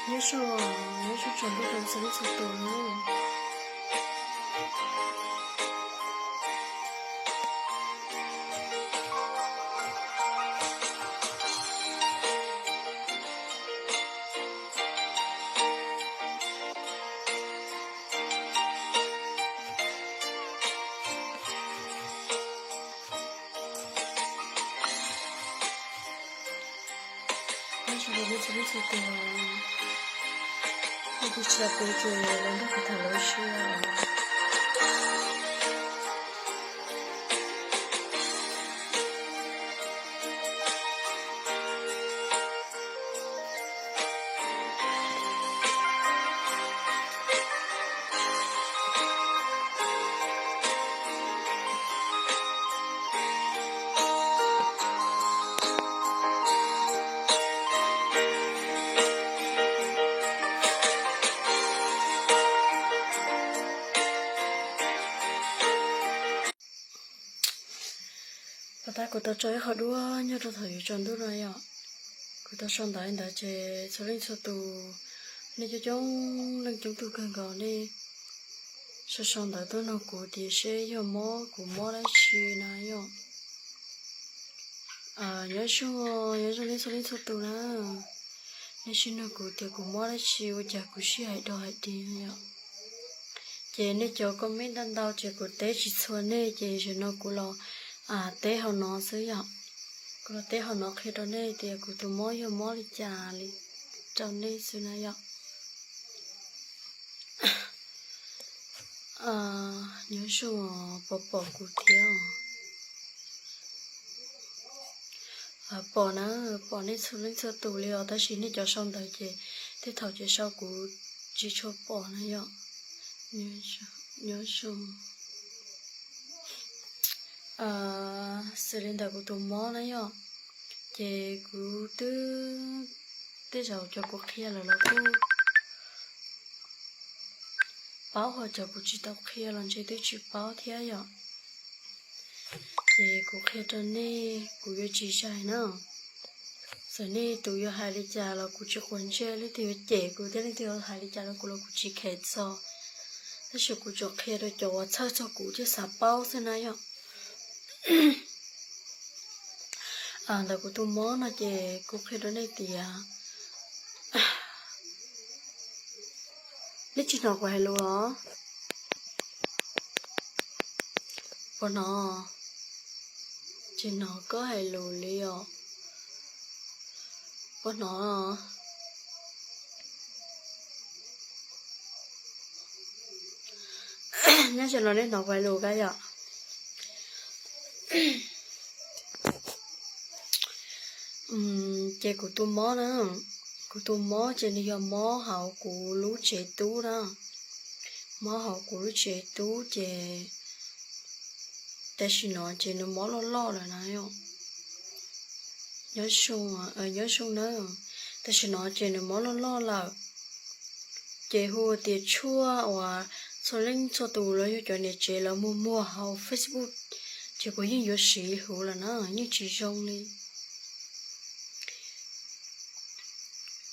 Nyob zoo, nyob zoo tsaus ntuj rau txhua leej txhua tus na. Nyob zoo txhua leej txhua tus, nej kuj tsis tau pw ces los nrog kuv tham lus ua si. Puag ta kuv tau tso ib qho duab nyob rau thaum yuav tsaus ntuj no yom. Kuv tau sau ntawv ntawd ces txhua leej txhua tus, nej coob coob leej coob tug kawg nkaus nej sau sau ntawv tuaj nug kuv tias seb yog mob kuv mob dab tsi na yom. Nyob zoo, nyob zoo nej txhua leej txhua tus na. Nej sib nug kuv tias kuv mob dab tsi ua cas kuv sib hais dog hais dig yom. Ces nej cov comment ntau ntau ces kuv teb tsis txhua nej ces zaum no kuv los teb hauv no xwb yom. Kuv los teb hauv no qhia rau nej tias kuv tus mob yog mob li cas li rau nej xwb na yom. Nyob zoo, pom pom kuv thiab. Pom na, pom nej txhua leej txhua tus li os, tab sis nej cov sau ntawv ces tej thaum ces sau kuv tsis tshua pom na yom. Nyob zoo. Xws li ntawm kuv tus mob na yom, ces kuv twb, tej zaum cov kuv qhia lawm los kuj paub, ho cov kuv tsis tau qhia los ntshe twb tsis paub thiab yom. Ces kuv qhia rau nej, kuv yuav tsis zais na. Txawm nej tus yuav hais li cas los kuv tsis quav ntsej, leej twg yuav cem kuv thiab leej twg yuav hais li cas rau kuv los kuv tsis kheev txog. Tab sis kuv tsuas qhia rau cov uas txhawj txog kuv thiaj xav paub xwb na yom. Ntawm kuv tus mob no ces kuv qhia rau nej tias, nej tsis hnov kuv hais lus los? Puas hnov? Tsis hnov koj hais lus li os. Puas hnov? Nyob zoo los nej hnov kuv hais lus kab yom? Ces kuv tus mob na, kuv tus mob ces nws yog mob hauv kuv lub tsev tub na. Mob hauv kuv lub tsev tub ces tam sim no ces nws mob loj loj lawm na. Nyob zoo, nyob zoo na. Tam sim no ces nws mob loj loj lawm. Ces hu tias tshuaj uas txhua leej txhua tus los yog cov niam tsev lawv muag muag hauv Facebook, ces kuv yeej yuav siv huv lawm na, yeej tsis zoo li.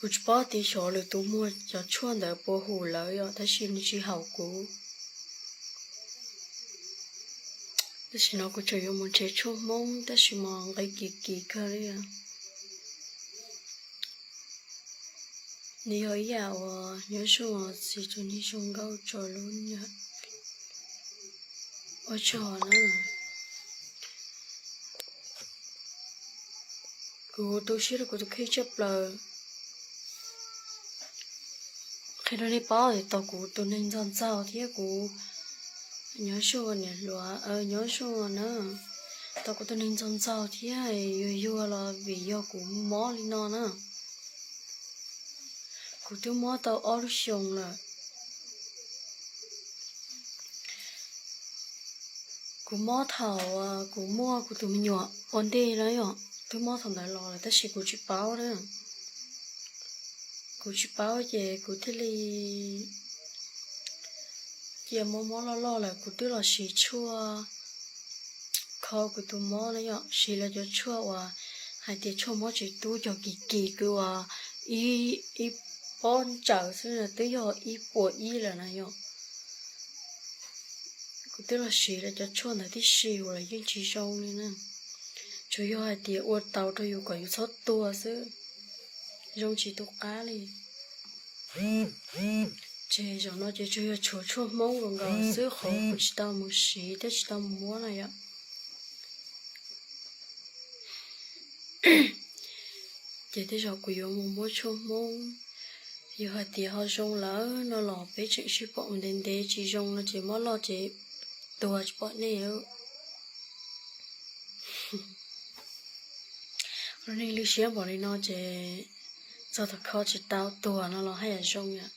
Kuv tsis paub tias xyov lwm tus muag cov tshuaj ntawd puas hum lawv yom, tab sis nws tsis haum kuv. Tam sim no kuv tseem yuav mus nrhiav tshuaj Hmoob tab sis mas nqi kim kim kawg li. Nws yog ib yam uas nyob zoo txiv tsev neeg zoo nkauj tso lub nyam ua tsaug na. Kuv tu siab rau kuv tus kheej tshaj plaws. Qhia rau nej paub tias tau kuv tus neeg ntxog ntxaug thiab kuv, nyob zoo niam hluas, nyob zoo na. Tau kuv tus neeg ntxog ntxaug thiab yuag yuag los vim yog kuv mob li no na. Kuv twb mob tau ob lub xyoos lawm. Kuv mob thaum kuv muaj kuv tus me nyuam ua ntej na yom, twb mob thaum ntawd los lawm tab sis kuv tsis paub na. Kuv tsis paub ces kuv thiaj li cia mob mob loj loj lawm kuv twb los siv tshuaj kho kuv tus mob na yom, siv lawv cov tshuaj uas hais tias tshuaj mob tsev tub cog kim kim kwv uas ib, ib pob ntsaws xwb na twb yog ib puas ib lawm na yom. Kuv twb los siv lawv cov tshuaj ntawd tib si los yeej tsis zoo li na. Tsuas yog hais tias ua tau rau yus kom yus txhob tuag xwb, zoo tsis tu qab li. Ces zaum no ces tsuas yog tshuav tshuaj Hmoob nkaus nkaus xwb, qhov kuv tsis tau mus siv thiab tsis tau mus muab na yom. Ces tej zaum kuv yuav mus muab tshuaj Hmoob, yog hais tias ho zoo lawm no los peb tseem sib pom ntev ntev, tsis zoo no ces mob loj ces tuag tsis pom nej. Lub neej lwj siab npaum li no ces txog thaum kho tsis tau tuag no los haj yam zoo yom.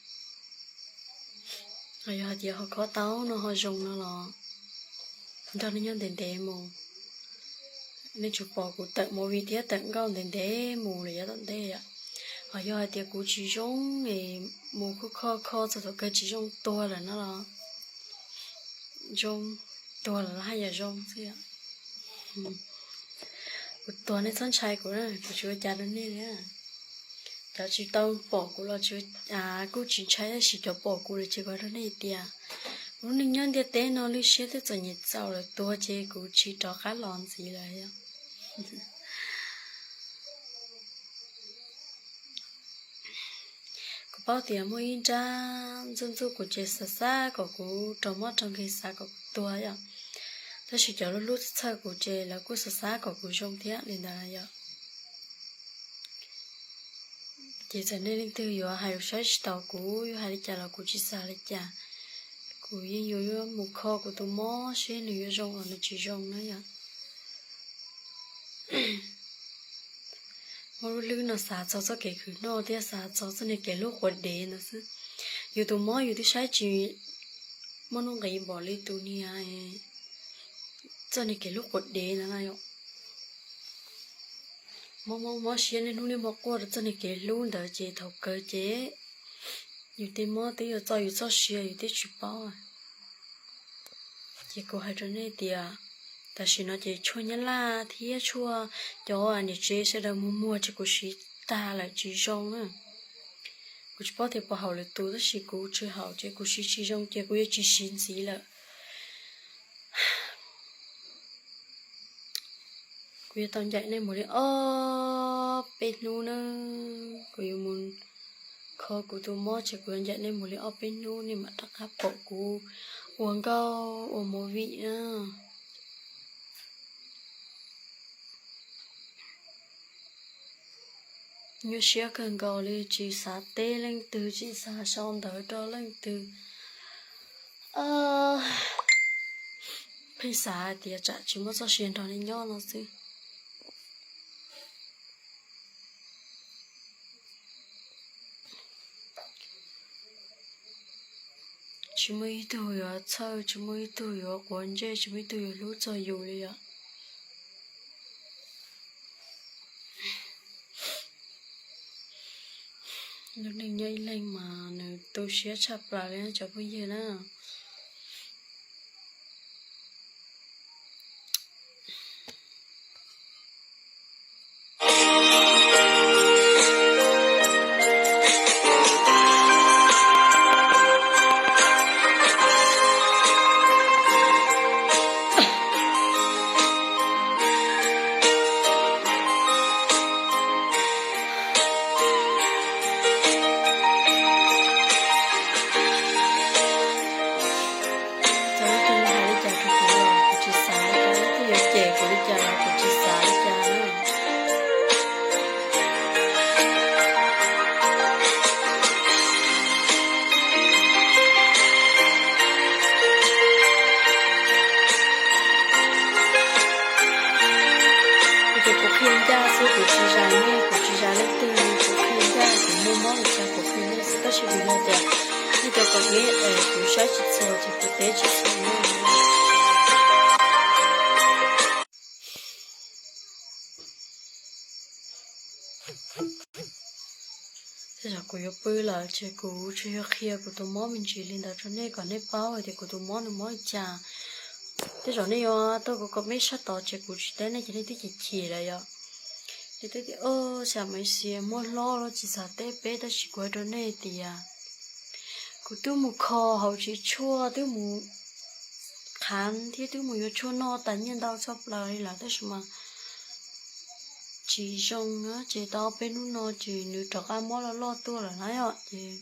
Yog hais tias ho kho tau no ho zoo no los nrog nej nyob ntev ntev mus. Nej tsuas pom kuv tawm movie thiab tawm nkauj ntev ntev mus lawm yav tom ntej yom. Ho yog hais tias kuv tsis zoo es mus kho kho kho txog thaum kawg tsis zoo tuag lawm no los zoo, tuag lawm los haj yam zoo xwb. Kuv tuag nej txhob ntshai kuv na, kuv tsis ua cas rau nej li. Cov tsis tau pom kuv los kuj tsis ntshai, tab sis cov pom kuv lawm ces kuv hais rau nej tias lub neej nyob ntiaj teb no lwj siab thiab txom nyem txaus lawm, tuag ces kuv tsis rov qab los ntxiv lawm. Kuv paub tias muaj ib nrab ntxub ntxub kuv ces xav xav kom kuv raug mob raug nkeeg, xav kom kuv tuag yom. Tab sis cov hlub hlub txhawj kuv ces lawv kuj xav xav kom kuv zoo thiab li ntawd yom. Ces txawm nej leej twg yuav hais lus saib tsis taus kuv, yuav hais li cas los kuv tsis xav li cas. Kuv yeej yuav mus kho kuv tus mob seb nws yuav zoo los nws tsis zoo na yom. Muaj lub hlwb no xav txog txoj kev khwv noj thiab xav txog txoj niag kev hlub quav dev ntawd xwb. Yus tus mob yus twb saib tsis muaj nuj nqis npaum li tus niag txoj niag kev hlub quav dev ntawd na yom. Mob mob mob siab niaj hnub niaj hmo quaj rau txoj niag kev hlub ntawd ces thaum kawg ces yus tej mob twb yuav txo yus txoj sia yus twb tsis paub. Ces kuv hais rau nej tias tam sim no ces tshuaj nyab laj thiab tshuaj cov niam tsev sawv daws muag muag ces kuv siv tag lawm tsis zoo na. Kuv tsis paub tias puas haum lwm tus tab sis kuv tsis haum ces kuv siv tsis zoo ces kuv yuav tsis siv ntxiv lawm. Kuv yuav tau ncaim nej mus li ob peb hnub na. Kuv yuav mus kho kuv tus mob ces kuv yuav ncaim nej mus li ob peb hnub nej mam rov qab pom kuv ua nkauj ua movie na. Nyuaj siab kawg nkaus li, tsis xav teb leej twg, tsis xav sau ntawv rau leej twg. Pheej xav hais tias tsam tsis muaj txoj sia nrog nej nyob no xwb. Tsis muaj ib tug yuav txhawj, tsis muaj ib tug yuav quav ntsej, tsis muaj ib tug yuav hlub txog yus li yom. Lub neej nyob ib leeg mas nws tu siab tshaj plaws li cov phooj ywg na. Cov leej twg hais li cas rau kuv los kuv tsis xav li cas, leej twg yuav cem kuv li cas los kuv tsis xav li cas na. Kuv ces kuv qhia ncaj xwb, kuv tsis zais nej, kuv tsis zais leej twg li, kuv qhia ncaj, kuv muaj mob li cas kuv qhia nej xwb, tab sis vim yog tias nej cov comment es kuv saib tsis txhua ces kuv teb tsis txhua nej. Tej zaum kuv yuav pw lawm ces kuv tsuas yog qhia kuv tus mob me ntsis li ntawd rau nej kom nej paub hais tias kuv tus mob nws mob li cas. Tej zaum nej yuav tuaj kuv comment sab tod ces kuv tsis teb nej ces nej twb chim chim lawm yom. Ces twb tias, Au, xyov Maiv Xias muab hlob los tsis xav teb peb, tab sis kuv hais rau nej tias kuv twb mus kho hauv tsev tshuaj, twb mus khav thiab twb mus yuav tshuaj noj tas nyiaj ntau tshaj plaws li lawm, tab sis mas tsis zoo na. Ces tau peb hnub no ces nws rov qab mob loj loj tuaj lawm na yom. Ces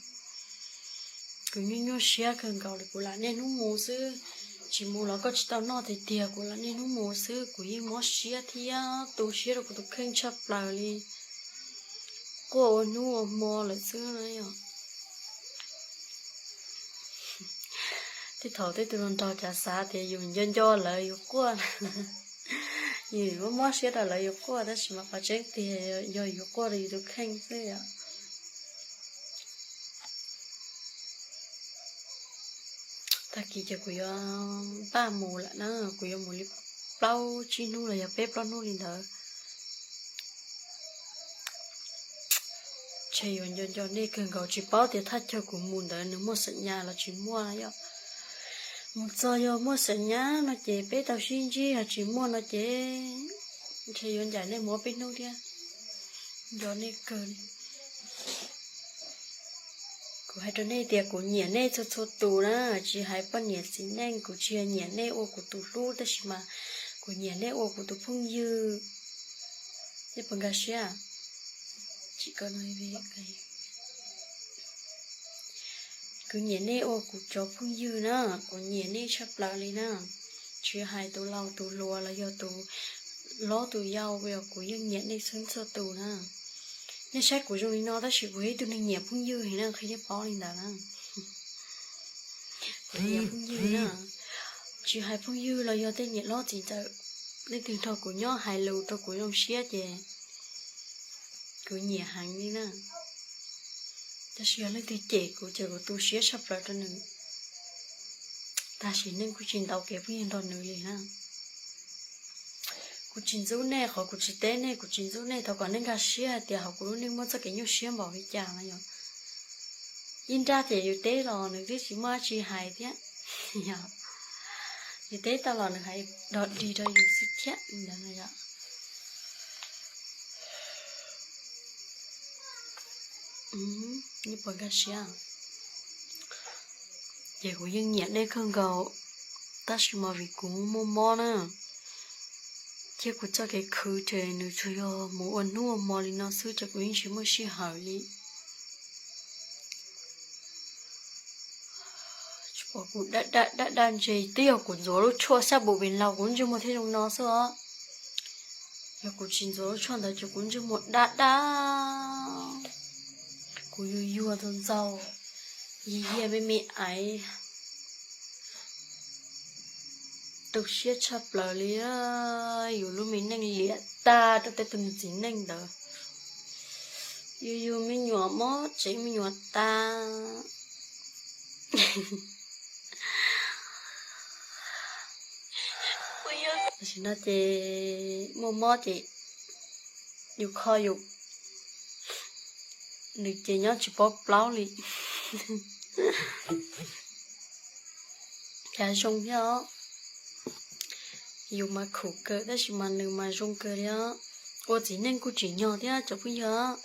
kuv nyuaj nyuaj siab kawg nkaus li, kuv lam niaj hnub mus xwb. Tsis mus los koj tsis tau noj tiag tiag, kuv lam niaj hnub mus xwb kuv yeej mob siab thiab tu siab rau kuv tus kheej tshaj plaws li. Quaj ua hnub ua hmo lawm xwb na yom. Tej thaum tej tus hluas nraug cas xav tias yus nco nco lawv yus quaj, yus mob mob siab rau lawv yus quaj, tab sis mas qhov tseeb tiag yog yus quaj rau yus tus kheej xwb yom. Tag kis ces kuv yuav npaj mus lawm na, kuv yuav mus li plaub tsib hnub los yog peb plaub hnub li ntawd. Ntshe yuav nco nco nej kawg nkaus, tsis paub tias thaj chaw kuv mus ntawd nws muaj xam nyas los tsis muaj yom. Mus txog yog muaj xam nyas no ces peb tau sib ntsib, yog tsis muaj no ces ntshe yuav ncaim nej mus ob peb hnub thiab. Nco nej kawg li. Kuv hais rau nej tias kuv nyiam nej txhua txhua tus na, tsis hais poj niam txiv neej, kuv tsis yog nyiam nej ua kuv tus hlub, tab sis mas kuv nyiam nej ua kuv tus phooj ywg. Nej puas nkag siab? Kuv nyiam nej ua kuv cov phooj ywg na, kuv nyiam nej tshaj plaws li na. Tsis hais tus laus tus hluas los yog tus hlob tus yau, yog kuv yeej nyiam nej txhua txhua tus na. Nej saib kuv zoo li no tab sis kuv yog ib tug neeg nyiam phooj ywg heev na, qhia nej paub li ntawd na. Kuv nyiam phooj ywg na, tsis hais phooj ywg los yog tej niam hlob txiv ntxawm, leej twg nrog kuv nyob hais lus rau kuv zoo siab ces kuv nyiam heev li na. Tab sis yog leej twg cem kuv ces kuv tu siab tshaj plaws rau nws. Tag sim neej kuj tsis ntaus kev phooj ywg nrog nws li na. Kuv tsis ntxub nej, qhov kuv tsis teb nej, kuv tsis ntxub nej, thov kom nej nkag siab hais tias hauv kuv lub neej muaj txoj kev nyuaj siab npaum li cas no yom. Ib nrab ces yus teb los nws twb tsis muaj dab tsi hais thiab. Yus teb tau los nws hais dog dig rau yus xwb thiab ntawd no yom. Nej puas nkag siab? Ces kuv yeej nyiam nej kawg nkaus, tab sis mas vim kuv muaj mob na, thiab kuv txoj kev khwv ces nws tsuas yog mus ua hnub ua hmo li no xwb ces kuv yeej tsis muaj sij hawm li. Tsis pom kuv daj daj daj daj ntseg, twb yog kuv ntxuav lub tshuaj sab npum pes laus kuv ntsej muag thiaj zoo no xwb os. Yog kuv tsis ntxuav lub tshuaj ntawd ces kuv ntsej muag daj daj, kuv yuag yuag ntxaug ntxaug, yig yiag me me aiv. Tu siab tshaj plaws li, yus lub me neej liam tag rau tej tug niag txiv neej ntawd. Yus yug me nyuam mob tsev me nyuam tas. Tam sim no ces muaj mob ces yus kho yus, nws ces nyob tsis paub plaub li. Cas zoo thiab os. Yus mas khum kawg tab sis mas nws mas zoo kawg li os. Ua txiv neej kuj tsim nyog thiab cov phooj ywg.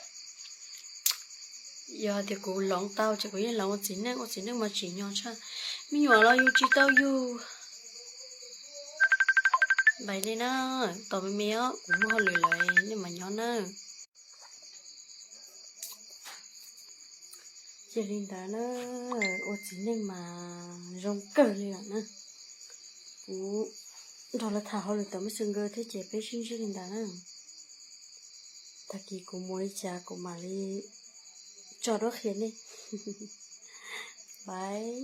Yog hais tias kuv hloov tau ces kuv yeej hloov ua txiv neej, ua txiv neej mas tsim nyog tshaj. Me nyuam los yus tsis tau yug. Bye nej na, tos me me os, kuv muaj hauj lwm lawm nej mam nyob na. Cia li ntawd na, ua txiv neej mas zoo kawg li lawm na. Kuv nrog lawv tham hauj lwm tom Messenger thiab ces peb sib ntsib li ntawd na. Tag kis kuv mus li cas kuv mam li tso duab qhia nej. Bye.